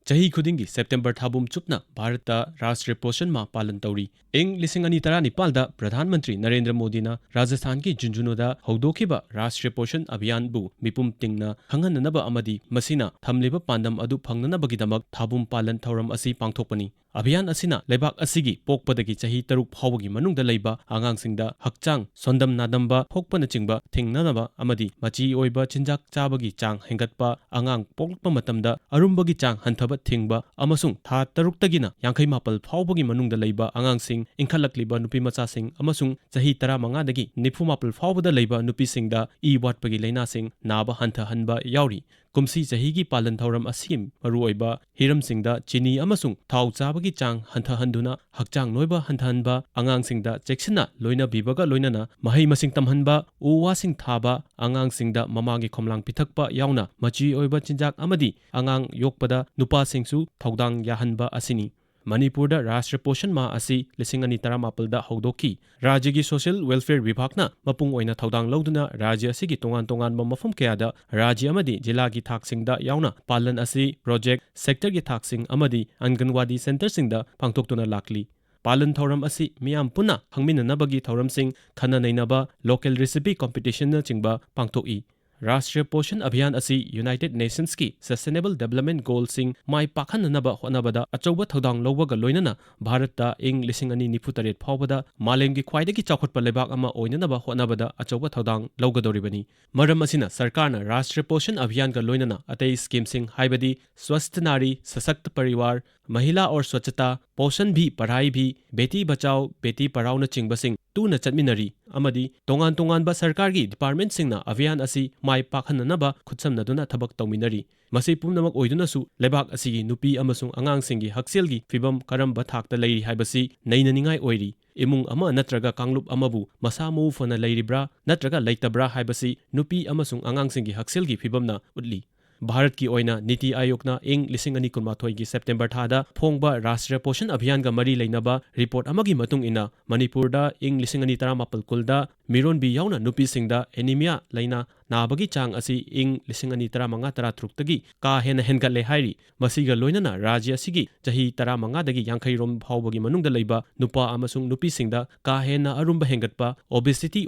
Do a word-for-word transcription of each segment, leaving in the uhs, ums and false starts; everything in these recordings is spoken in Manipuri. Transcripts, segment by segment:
ꯆꯍꯤ ꯈꯨꯗꯤꯡꯒꯤ ꯁꯦꯞꯇꯦꯝꯕꯔ ꯊꯥꯕꯨꯝ ꯆꯨꯞꯅ ꯚꯥꯔꯠꯇ ꯔꯥꯁꯇ꯭ꯔꯤꯌ ꯄꯣꯁꯟ ꯃꯥꯍ ꯄꯥꯂꯟ ꯇꯧꯔꯤ꯫ ꯏꯪ ꯂꯤꯁꯤꯡ ꯑꯅꯤ ꯇꯔꯥꯅꯤꯄꯥꯜꯗ ꯄ꯭ꯔꯙꯥꯟ ꯃꯟꯇ꯭ꯔꯤ ꯅꯔꯦꯟꯗ꯭ꯔ ꯃꯣꯗꯤꯅ ꯔꯥꯖꯁꯊꯥꯟꯒꯤ ꯖꯨꯟꯖꯨꯅꯨꯗ ꯍꯧꯗꯣꯛꯈꯤꯕ ꯔꯥꯁꯇ꯭ꯔꯤꯌ ꯄꯣꯁꯟ ꯑꯚꯤꯌꯥꯟꯕꯨ ꯃꯤꯄꯨꯝ ꯇꯤꯡꯅ ꯈꯪꯍꯟꯅꯅꯕ ꯑꯃꯗꯤ ꯃꯁꯤꯅ ꯊꯝꯂꯤꯕ ꯄꯥꯟꯗꯝ ꯑꯗꯨ ꯐꯪꯅꯅꯕꯒꯤꯗꯃꯛ ꯊꯥꯕꯨꯝ ꯄꯥꯂꯟ ꯊꯧꯔꯝ ꯑꯁꯤ ꯄꯥꯡꯊꯣꯛꯄꯅꯤ꯫ ꯑꯚꯤꯌꯥꯟ ꯑꯁꯤꯅ ꯂꯩꯕꯥꯛ ꯑꯁꯤꯒꯤ ꯄꯣꯛꯄꯗꯒꯤ ꯆꯍꯤ ꯇꯔꯨꯛ ꯐꯥꯎꯕꯒꯤ ꯃꯅꯨꯡꯗ ꯂꯩꯕ ꯑꯉꯥꯡꯁꯤꯡꯗ ꯍꯛꯆꯥꯡ ꯁꯣꯟꯗꯝ ꯅꯥꯗꯝꯕ ꯊꯣꯛꯄꯅꯆꯤꯡꯕ ꯊꯤꯡꯅꯅꯕ ꯑꯃꯗꯤ ꯃꯆꯤ ꯑꯣꯏꯕ ꯆꯤꯟꯖꯥꯛ ꯆꯥꯕꯒꯤ ꯆꯥꯡ ꯍꯦꯟꯒꯠꯄ, ꯑꯉꯥꯡ ꯄꯣꯛꯂꯛꯄ ꯃꯇꯝꯗ ꯑꯔꯨꯝꯕꯒꯤ ꯆꯥꯡ ꯍꯟꯊꯕ ꯊꯤꯡꯕ ꯑꯃꯁꯨꯡ ꯊꯥ ꯇꯔꯨꯛꯇꯒꯤꯅ ꯌꯥꯡꯈꯩ ꯃꯥꯄꯜ ꯐꯥꯎꯕꯒꯤ ꯃꯅꯨꯡꯗ ꯂꯩꯕ ꯑꯉꯥꯡꯁꯤꯡ, ꯏꯟꯈꯠꯂꯛꯂꯤꯕ ꯅꯨꯄꯤꯃꯆꯥꯁꯤꯡ ꯑꯃꯁꯨꯡ ꯆꯍꯤ ꯇꯔꯥꯃꯉꯥꯗꯒꯤ ꯅꯤꯐꯨ ꯃꯥꯄꯜ ꯐꯥꯎꯕꯗ ꯂꯩꯕ ꯅꯨꯄꯤꯁꯤꯡꯗ ꯏ ꯋꯥꯠꯄꯒꯤ ꯂꯥꯏꯅꯥꯁꯤꯡ ꯅꯥꯕ ꯍꯟꯊꯍꯟꯕ ꯌꯥꯎꯔꯤ꯫ ꯀꯨꯝꯁꯤ ꯆꯍꯤꯒꯤ ꯄꯥꯂꯟ ꯊꯧꯔꯝ ꯑꯁꯤꯒꯤ ꯃꯔꯨꯑꯣꯏꯕ ꯍꯤꯔꯝꯁꯤꯡꯗ ꯆꯤꯅꯤ ꯑꯃꯁꯨꯡ ꯊꯥꯎ ꯆꯥꯕꯒꯤ ꯆꯥꯡ ꯍꯟꯊꯍꯟꯗꯨꯅ ꯍꯛꯆꯥꯡ ꯅꯣꯏꯕ ꯍꯟꯊꯍꯟꯕ, ꯑꯉꯥꯡꯁꯤꯡꯗ ꯆꯦꯛꯁꯤꯟꯅ ꯂꯣꯏꯅꯕꯤꯕꯒ ꯂꯣꯏꯅꯅ ꯃꯍꯩ ꯃꯁꯤꯡ ꯇꯝꯍꯟꯕ, ꯎ ꯋꯥꯁꯤꯡ ꯊꯥꯕ, ꯑꯉꯥꯡꯁꯤꯡꯗ ꯃꯃꯥꯒꯤ ꯈꯣꯝꯂꯥꯡ ꯄꯤꯊꯛꯄ ꯌꯥꯎꯅ ꯃꯆꯤ ꯑꯣꯏꯕ ꯆꯤꯟꯖꯥꯛ ꯑꯃꯗꯤ ꯑꯉꯥꯡ ꯌꯣꯛꯄꯗ ꯅꯨꯄꯥꯁꯤꯡꯁꯨ ꯊꯧꯗꯥꯡ ꯌꯥꯍꯟꯕ ꯑꯁꯤꯅꯤ꯫ ꯃꯅꯤꯄꯨꯔꯗ ꯔꯥꯁꯇ꯭ꯔꯤꯌ ꯄꯣꯁꯟ ꯃꯥꯍ ꯑꯁꯤ ꯂꯤꯁꯤꯡ ꯑꯅꯤ ꯇꯔꯥꯃꯥꯄꯜꯗ ꯍꯧꯗꯣꯛꯈꯤ꯫ ꯔꯥꯖ꯭ꯌꯒꯤ ꯁꯣꯁꯤꯌꯦꯜ ꯋꯦꯜꯐꯤꯌꯔ ꯋꯤꯚꯥꯒꯅ ꯃꯄꯨꯡ ꯑꯣꯏꯅ ꯊꯧꯗꯥꯡ ꯂꯧꯗꯨꯅ ꯔꯥꯖ꯭ꯌ ꯑꯁꯤꯒꯤ ꯇꯣꯉꯥꯟ ꯇꯣꯉꯥꯟꯕ ꯃꯐꯝ ꯀꯌꯥꯗ ꯔꯥꯖ꯭ꯌ ꯑꯃꯗꯤ ꯖꯤꯂꯥꯒꯤ ꯊꯥꯛꯁꯤꯡꯗ ꯌꯥꯎꯅ ꯄꯥꯂꯟ ꯑꯁꯤ ꯄ꯭ꯔꯣꯖꯦꯛ, ꯁꯦꯛꯇꯔꯒꯤ ꯊꯥꯛꯁꯤꯡ ꯑꯃꯗꯤ ꯑꯪꯒꯟꯋꯥꯗꯤ ꯁꯦꯟꯇꯔꯁꯤꯡꯗ ꯄꯥꯡꯊꯣꯛꯇꯨꯅ ꯂꯥꯛꯂꯤ꯫ ꯄꯥꯂꯟ ꯊꯧꯔꯝ ꯑꯁꯤ ꯃꯤꯌꯥꯝ ꯄꯨꯟꯅ ꯈꯪꯃꯤꯟꯅꯅꯕꯒꯤ ꯊꯧꯔꯝꯁꯤꯡ, ꯈꯟꯅ ꯅꯩꯅꯕ, ꯂꯣꯀꯦꯜ ꯔꯤꯁꯤꯄꯤ ꯀꯝꯄꯤꯇꯤꯁꯟꯅꯆꯤꯡꯕ ꯄꯥꯡꯊꯣꯛꯏ꯫ ꯔꯥꯁꯇ꯭ꯔꯤꯌ ꯄꯣꯁꯟ ꯑꯚꯤꯌꯥꯟ ꯑꯁꯤ ꯌꯨꯅꯥꯏꯇꯦꯗ ꯅꯦꯁꯟꯁꯀꯤ ꯁꯁꯇꯦꯅꯦꯕꯜ ꯗꯦꯚꯂꯞꯃꯦꯟꯠ ꯒꯣꯜꯁꯤꯡ ꯃꯥꯏ ꯄꯥꯛꯍꯟꯅꯅꯕ ꯍꯣꯠꯅꯕꯗ ꯑꯆꯧꯕ ꯊꯧꯗꯥꯡ ꯂꯧꯕꯒ ꯂꯣꯏꯅꯅ ꯚꯥꯔꯠꯇ ꯏꯪ ꯂꯤꯁꯤꯡ ꯑꯅꯤ ꯅꯤꯐꯨ ꯇꯔꯦꯠ ꯐꯥꯎꯕꯗ ꯃꯥꯂꯦꯝꯒꯤ ꯈ꯭ꯋꯥꯏꯗꯒꯤ ꯆꯥꯎꯈꯠꯄ ꯂꯩꯕꯥꯛ ꯑꯃ ꯑꯣꯏꯅꯅꯕ ꯍꯣꯠꯅꯕꯗ ꯑꯆꯧꯕ ꯊꯧꯗꯥꯡ ꯂꯧꯒꯗꯧꯔꯤꯕꯅꯤ꯫ ꯃꯔꯝ ꯑꯁꯤꯅ ꯁꯔꯀꯥꯔꯅ ꯔꯥꯁꯇ꯭ꯔꯤꯌ ꯄꯣꯁꯟ ꯑꯚꯤꯌꯥꯟꯒ ꯂꯣꯏꯅꯅ ꯑꯇꯩ ꯁ꯭ꯀꯤꯝꯁꯤꯡ ꯍꯥꯏꯕꯗꯤ ꯁ꯭ꯋꯁꯊ ꯅꯥꯔꯤ, ꯁꯁꯛꯇ ꯄꯔꯤꯋꯥꯔ, ꯃꯍꯤꯂꯥ or ꯁ꯭ꯋꯆꯇꯥ, Poshan V ꯄꯔꯍꯥꯏ V, Beti Bachao, ꯕꯦꯇꯤ ꯄꯔꯥꯎꯅꯆꯤꯡꯕꯁꯤꯡ ꯇꯨꯅ ꯆꯠꯃꯤꯟꯅꯔꯤ ꯑꯃꯗꯤ ꯇꯣꯉꯥꯟ ꯇꯣꯉꯥꯟꯕ ꯁꯔꯀꯥꯔꯒꯤ ꯗꯤꯄꯥꯔꯠꯃꯦꯟꯠꯁꯤꯡꯅ ꯑꯚꯤꯌꯥꯟ ꯑꯁꯤ ꯃꯥꯏ ꯄꯥꯛꯍꯟꯅꯅꯕ ꯈꯨꯠꯁꯝꯅꯗꯨꯅ ꯊꯕꯛ ꯇꯧꯃꯤꯟꯅꯔꯤ꯫ ꯃꯁꯤ ꯄꯨꯝꯅꯃꯛ ꯑꯣꯏꯗꯨꯅꯁꯨ ꯂꯩꯕꯥꯛ ꯑꯁꯤꯒꯤ ꯅꯨꯄꯤ ꯑꯃꯁꯨꯡ ꯑꯉꯥꯡꯁꯤꯡꯒꯤ ꯍꯛꯁꯦꯜꯒꯤ ꯐꯤꯚꯝ ꯀꯔꯝꯕ ꯊꯥꯛꯇ ꯂꯩꯔꯤ ꯍꯥꯏꯕꯁꯤ ꯅꯩꯅꯅꯤꯡꯉꯥꯏ ꯑꯣꯏꯔꯤ꯫ ꯏꯃꯨꯡ ꯑꯃ ꯅꯠꯇ꯭ꯔꯒ ꯀꯥꯡꯂꯨꯞ ꯑꯃꯕꯨ ꯃꯁꯥ ꯃꯎ ꯐꯅ ꯂꯩꯔꯤꯕ꯭ꯔꯥ ꯅꯠꯇ꯭ꯔꯒ ꯂꯩꯇꯕ꯭ꯔꯥ ꯍꯥꯏꯕꯁꯤ ꯅꯨꯄꯤ ꯑꯃꯁꯨꯡ ꯑꯉꯥꯡꯁꯤꯡꯒꯤ ꯍꯛꯁꯦꯜꯒꯤ ꯐꯤꯚꯝꯅ ꯎꯠꯂꯤ꯫ ꯚꯥꯔꯠꯀꯤ ꯑꯣꯏꯅ ꯅꯤꯇꯤ ꯑꯥꯌꯣꯒꯅ ꯏꯪ ꯂꯤꯁꯤꯡ ꯑꯅꯤ ꯀꯨꯟꯃꯥꯊꯣꯏꯒꯤ ꯁꯦꯞꯇꯦꯝꯕꯔ ꯊꯥꯗ ꯐꯣꯡꯕ ꯔꯥꯁꯇ꯭ꯔꯤꯌ ꯄꯣꯁꯟ ꯑꯚꯤꯌꯥꯟꯒ ꯃꯔꯤ ꯂꯩꯅꯕ ꯔꯤꯄꯣꯔꯠ ꯑꯃꯒꯤ ꯃꯇꯨꯡ ꯏꯟꯅ, ꯃꯅꯤꯄꯨꯔꯗ ꯏꯪ ꯂꯤꯁꯤꯡ ꯑꯅꯤ ꯇꯔꯥꯃꯥꯄꯜ ꯀꯨꯜꯗ ꯃꯤꯔꯣꯟꯕꯤ ꯌꯥꯎꯅ ꯅꯨꯄꯤꯁꯤꯡꯗ ꯑꯦꯅꯤꯃꯤꯌꯥ ꯂꯥꯏꯅꯥ ꯅꯥꯕꯒꯤ ꯆꯥꯡ ꯑꯁꯤ ꯏꯪ ꯂꯤꯁꯤꯡ ꯑꯅꯤ ꯇꯔꯥꯃꯉꯥ ꯇꯔꯥꯇꯔꯨꯛꯇꯒꯤ ꯀꯥ ꯍꯦꯟꯅ ꯍꯦꯟꯒꯠꯂꯦ ꯍꯥꯏꯔꯤ꯫ ꯃꯁꯤꯒ ꯂꯣꯏꯅꯅ ꯔꯥꯖ꯭ꯌ ꯑꯁꯤꯒꯤ ꯆꯍꯤ ꯇꯔꯥꯃꯉꯥꯗꯒꯤ ꯌꯥꯡꯈꯩꯔꯣꯝ ꯐꯥꯎꯕꯒꯤ ꯃꯅꯨꯡꯗ ꯂꯩꯕ ꯅꯨꯄꯥ ꯑꯃꯁꯨꯡ ꯅꯨꯄꯤꯁꯤꯡꯗ ꯀꯥ ꯍꯦꯟꯅ ꯑꯔꯨꯝꯕ ꯍꯦꯟꯒꯠꯄ, obesity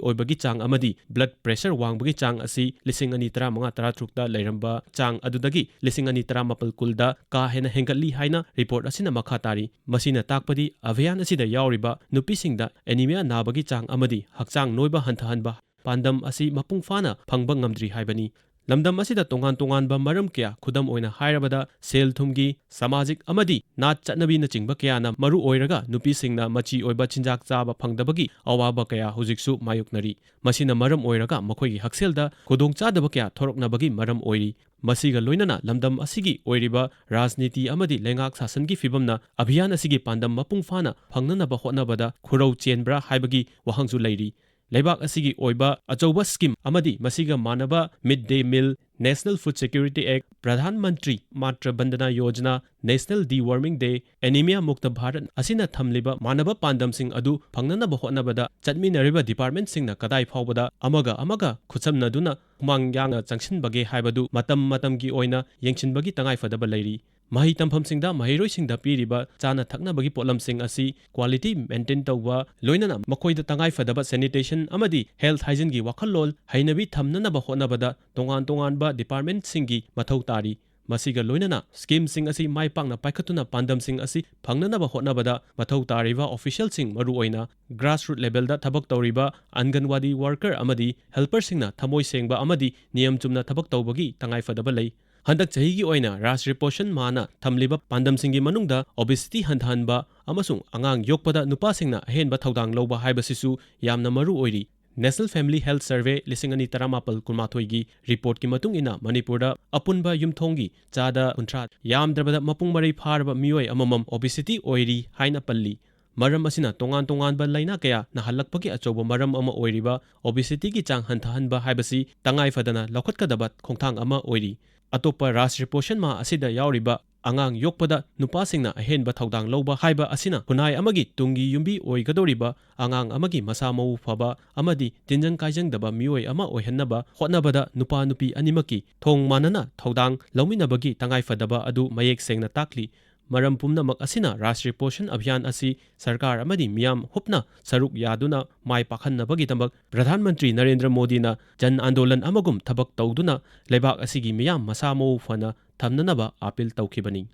ꯑꯣꯏꯕꯒꯤ ꯆꯥꯡ ꯑꯃꯗꯤ blood pressure ꯋꯥꯡꯕꯒꯤ ꯆꯥꯡ ꯑꯁꯤ ꯂꯤꯁꯤꯡ ꯑꯅꯤ ꯇꯔꯥꯃꯉꯥ ꯇꯔꯥꯇꯔꯨꯛꯇ ꯂꯩꯔꯝꯕ ꯆꯥꯡ ꯑꯗꯨꯗꯒꯤ ꯂꯤꯁꯤꯡ ꯑꯅꯤ ꯇꯔꯥꯃꯥꯄꯜ ꯀꯨꯟꯗ ꯀꯥ ꯍꯦꯟꯅ ꯍꯦꯟꯒꯠꯂꯤ ꯍꯥꯏꯅ report ꯑꯁꯤꯅ ꯃꯈꯥ ꯇꯥꯔꯤ꯫ ꯃꯁꯤꯅ ꯇꯥꯛꯄꯗꯤ ꯑꯚꯤꯌꯥꯟ ꯑꯁꯤꯗ ꯌꯥꯎꯔꯤꯕ ꯅꯨꯄꯤꯁꯤꯡꯗ anemia ꯅꯥꯕꯒꯤ ꯆꯥꯡ ꯑꯃꯗꯤ ꯍꯛꯆꯥꯡ ꯅꯣꯏꯕ ꯍꯟꯊꯍꯟꯕ ꯄꯥꯟꯗꯝ ꯑꯁꯤ ꯃꯄꯨꯡ ꯐꯥꯅ ꯐꯪꯕ ꯉꯝꯗ꯭ꯔꯤ ꯍꯥꯏꯕꯅꯤ꯫ ꯂꯝꯗꯝ ꯑꯁꯤꯗ ꯇꯣꯉꯥꯟ ꯇꯣꯉꯥꯟꯕ ꯃꯔꯝ ꯀꯌꯥ, ꯈꯨꯗꯝ ꯑꯣꯏꯅ ꯍꯥꯏꯔꯕꯗ ꯁꯦꯜ ꯊꯨꯝꯒꯤ, ꯁꯃꯥꯖꯤꯛ ꯑꯃꯗꯤ ꯅꯥꯠ ꯆꯠꯅꯕꯤꯅꯆꯤꯡꯕ ꯀꯌꯥꯅ ꯃꯔꯨ ꯑꯣꯏꯔꯒ ꯅꯨꯄꯤꯁꯤꯡꯅ ꯃꯆꯤ ꯑꯣꯏꯕ ꯆꯤꯟꯖꯥꯛ ꯆꯥꯕ ꯐꯪꯗꯕꯒꯤ ꯑꯋꯥꯕ ꯀꯌꯥ ꯍꯧꯖꯤꯛꯁꯨ ꯃꯥꯌꯣꯛꯅꯔꯤ꯫ ꯃꯁꯤꯅ ꯃꯔꯝ ꯑꯣꯏꯔꯒ ꯃꯈꯣꯏꯒꯤ ꯍꯛꯁꯦꯜꯗ ꯈꯨꯗꯣꯡꯆꯥꯗꯕ ꯀꯌꯥ ꯊꯣꯔꯛꯅꯕꯒꯤ ꯃꯔꯝ ꯑꯣꯏꯔꯤ꯫ ꯃꯁꯤꯒ ꯂꯣꯏꯅꯅ ꯂꯝꯗꯝ ꯑꯁꯤꯒꯤ ꯑꯣꯏꯔꯤꯕ ꯔꯥꯖꯅꯤꯇꯤ ꯑꯃꯗꯤ ꯂꯩꯉꯥꯛ ꯁꯥꯁꯟꯒꯤ ꯐꯤꯕꯝꯅ ꯑꯚꯤꯌꯥꯟ ꯑꯁꯤꯒꯤ ꯄꯥꯟꯗꯝ ꯃꯄꯨꯡ ꯐꯥꯅ ꯐꯪꯅꯅꯕ ꯍꯣꯠꯅꯕꯗ ꯈꯨꯔꯧ ꯆꯦꯟꯕ꯭ꯔꯥ ꯍꯥꯏꯕꯒꯤ ꯋꯥꯍꯪꯁꯨ ꯂꯩꯔꯤ꯫ ꯂꯩꯕꯥꯛ ꯑꯁꯤꯒꯤ ꯑꯣꯏꯕ ꯑꯆꯧꯕ scheme ꯑꯃꯗꯤ ꯃꯁꯤꯒ ꯃꯥꯟꯅꯕ Mid Day Meal, National Food Security Act, Pradhan Mantri ꯃꯥꯇ꯭ꯔ ꯕꯟꯗꯅꯥ Yojana, National Deworming Day, Anemia Mukta Bharat ꯑꯁꯤꯅ ꯊꯝꯂꯤꯕ ꯃꯥꯟꯅꯕ ꯄꯥꯟꯗꯝꯁꯤꯡ ꯑꯗꯨ ꯐꯪꯅꯅꯕ ꯍꯣꯠꯅꯕꯗ ꯆꯠꯃꯤꯟꯅꯔꯤꯕ departmentꯁꯤꯡꯅ ꯀꯗꯥꯏ ꯐꯥꯎꯕꯗ ꯑꯃꯒ ꯑꯃꯒ ꯈꯨꯠꯁꯝꯅꯗꯨꯅ ꯍꯨꯃꯥꯡ ꯌꯥꯡꯅ ꯆꯪꯁꯤꯟꯕꯒꯦ ꯍꯥꯏꯕꯗꯨ ꯃꯇꯝ ꯃꯇꯝꯒꯤ ꯑꯣꯏꯅ ꯌꯦꯡꯁꯤꯟꯕꯒꯤ ꯇꯉꯥꯏꯐꯗꯕ ꯂꯩꯔꯤ꯫ ꯃꯍꯩ ꯇꯝꯐꯝꯁꯤꯡꯗ ꯃꯍꯩꯔꯣꯏꯁꯤꯡꯗ ꯄꯤꯔꯤꯕ ꯆꯥꯅ ꯊꯛꯅꯕꯒꯤ ꯄꯣꯠꯂꯝꯁꯤꯡ ꯑꯁꯤ quality maintain ꯇꯧꯕ, ꯂꯣꯏꯅꯅ ꯃꯈꯣꯏꯗ ꯇꯉꯥꯏꯐꯗꯕ sanitation ꯑꯃꯗꯤ health hygieneꯒꯤ ꯋꯥꯈꯜꯂꯣꯟ ꯍꯩꯅꯕꯤ ꯊꯝꯅꯅꯕ ꯍꯣꯠꯅꯕꯗ ꯇꯣꯉꯥꯟ ꯇꯣꯉꯥꯟꯕ departmentꯁꯤꯡꯒꯤ ꯃꯊꯧ ꯇꯥꯔꯤ꯫ ꯃꯁꯤꯒ ꯂꯣꯏꯅꯅ schemeꯁꯤꯡ ꯑꯁꯤ ꯃꯥꯏ ꯄꯥꯛꯅ ꯄꯥꯏꯈꯠꯇꯨꯅ ꯄꯥꯟꯗꯝꯁꯤꯡ ꯑꯁꯤ ꯐꯪꯅꯅꯕ ꯍꯣꯠꯅꯕꯗ ꯃꯊꯧ ꯇꯥꯔꯤꯕ officialꯁꯤꯡ, ꯃꯔꯨꯑꯣꯏꯅ grassroot levelꯗ ꯊꯕꯛ ꯇꯧꯔꯤꯕ ꯑꯪꯒꯟꯋꯥꯗꯤ worker ꯑꯃꯗꯤ helperꯁꯤꯡꯅ ꯊꯃꯣꯏ ꯁꯦꯡꯕ ꯑꯃꯗꯤ ꯅꯤꯌꯝ ꯆꯨꯝꯅ ꯊꯕꯛ ꯇꯧꯕꯒꯤ ꯇꯉꯥꯏꯐꯗꯕ ꯂꯩ꯫ ꯍꯟꯗꯛ ꯆꯍꯤꯒꯤ ꯑꯣꯏꯅ ꯔꯥꯁꯇ꯭ꯔꯤꯌ ꯄꯣꯁꯟ ꯃꯥꯍꯅ ꯊꯝꯂꯤꯕ ꯄꯥꯟꯗꯝꯁꯤꯡꯒꯤ ꯃꯅꯨꯡꯗ obesity ꯍꯟꯊꯍꯟꯕ ꯑꯃꯁꯨꯡ ꯑꯉꯥꯡ ꯌꯣꯛꯄꯗ ꯅꯨꯄꯥꯁꯤꯡꯅ ꯑꯍꯦꯟꯕ ꯊꯧꯗꯥꯡ ꯂꯧꯕ ꯍꯥꯏꯕꯁꯤꯁꯨ ꯌꯥꯝꯅ ꯃꯔꯨ ꯑꯣꯏꯔꯤ꯫ National Family Health Survey ꯂꯤꯁꯤꯡ ꯑꯅꯤ ꯇꯔꯥꯃꯥꯄꯜ ꯀꯨꯟꯃꯥꯊꯣꯏꯒꯤ reportꯀꯤ ꯃꯇꯨꯡ ꯏꯟꯅ ꯃꯅꯤꯄꯨꯔꯗ ꯑꯄꯨꯟꯕ ꯌꯨꯝꯊꯣꯡꯒꯤ ꯆꯥꯗ ꯀꯨꯟꯊ꯭ꯔꯥ ꯌꯥꯝꯗ꯭ꯔꯕꯗ ꯃꯄꯨꯡ ꯃꯔꯩ ꯐꯥꯔꯕ ꯃꯤꯑꯣꯏ ꯑꯃꯃꯝ obesity ꯑꯣꯏꯔꯤ ꯍꯥꯏꯅ ꯄꯜꯂꯤ꯫ ꯃꯔꯝ ꯑꯁꯤꯅ ꯇꯣꯉꯥꯟ ꯇꯣꯉꯥꯟꯕ ꯂꯥꯏꯅꯥ ꯀꯌꯥ ꯅꯥꯍꯜꯂꯛꯄꯒꯤ ꯑꯆꯧꯕ ꯃꯔꯝ ꯑꯃ ꯑꯣꯏꯔꯤꯕ obesityꯒꯤ ꯆꯥꯡ ꯍꯟꯊꯍꯟꯕ ꯍꯥꯏꯕꯁꯤ ꯇꯉꯥꯏ ꯐꯗꯅ ꯂꯧꯈꯠꯀꯗꯕ ꯈꯣꯡꯊꯥꯡ ꯑꯃ ꯑꯣꯏꯔꯤ꯫ ꯑꯇꯣꯞꯄ ꯔꯥꯁꯇ꯭ꯔꯤꯌ ꯄꯣꯁꯟ ꯃꯥꯍ ꯑꯁꯤꯗ ꯌꯥꯎꯔꯤꯕ ꯑꯉꯥꯡ ꯌꯣꯛꯄꯗ ꯅꯨꯄꯥꯁꯤꯡꯅ ꯑꯍꯦꯟꯕ ꯊꯧꯗꯥꯡ ꯂꯧꯕ ꯍꯥꯏꯕ ꯑꯁꯤꯅ ꯈꯨꯟꯅꯥꯏ ꯑꯃꯒꯤ ꯇꯨꯡꯒꯤ ꯌꯨꯝꯕꯤ ꯑꯣꯏꯒꯗꯧꯔꯤꯕ ꯑꯉꯥꯡ ꯑꯃꯒꯤ ꯃꯁꯥ ꯃꯎ ꯐꯕ ꯑꯃꯗꯤ ꯇꯤꯟꯖꯪ ꯀꯥꯏꯖꯪꯗꯕ ꯃꯤꯑꯣꯏ ꯑꯃ ꯑꯣꯏꯍꯟꯅꯕ ꯍꯣꯠꯅꯕꯗ ꯅꯨꯄꯥ ꯅꯨꯄꯤ ꯑꯅꯤꯃꯛꯀꯤ ꯊꯣꯡ ꯃꯥꯟꯅꯅ ꯊꯧꯗꯥꯡ ꯂꯧꯃꯤꯟꯅꯕꯒꯤ ꯇꯉꯥꯏꯐꯗꯕ ꯑꯗꯨ ꯃꯌꯦꯛ ꯁꯦꯡꯅ ꯇꯥꯛꯂꯤ꯫ ꯃꯔꯝ ꯄꯨꯝꯅꯃꯛ ꯑꯁꯤꯅ ꯔꯥꯁꯇ꯭ꯔꯤꯌ ꯄꯣꯁꯟ ꯑꯚꯤꯌꯥꯟ ꯑꯁꯤ ꯁꯔꯀꯥꯔ ꯑꯃꯗꯤ ꯃꯤꯌꯥꯝ ꯍꯨꯞꯅ ꯁꯔꯨꯛ ꯌꯥꯗꯨꯅ ꯃꯥꯏ ꯄꯥꯛꯍꯟꯅꯕꯒꯤꯗꯃꯛ ꯄ꯭ꯔꯙꯥꯟ ꯃꯟꯇ꯭ꯔꯤ ꯅꯔꯦꯟꯗ꯭ꯔ ꯃꯣꯗꯤꯅ ꯖꯟ ꯑꯟꯗꯣꯂꯟ ꯑꯃꯒꯨꯝ ꯊꯕꯛ ꯇꯧꯗꯨꯅ ꯂꯩꯕꯥꯛ ꯑꯁꯤꯒꯤ ꯃꯤꯌꯥꯝ ꯃꯁꯥ ꯃꯎ ꯐꯅ ꯊꯝꯅꯅꯕ ꯑꯥꯄꯤꯜ ꯇꯧꯈꯤꯕꯅꯤ꯫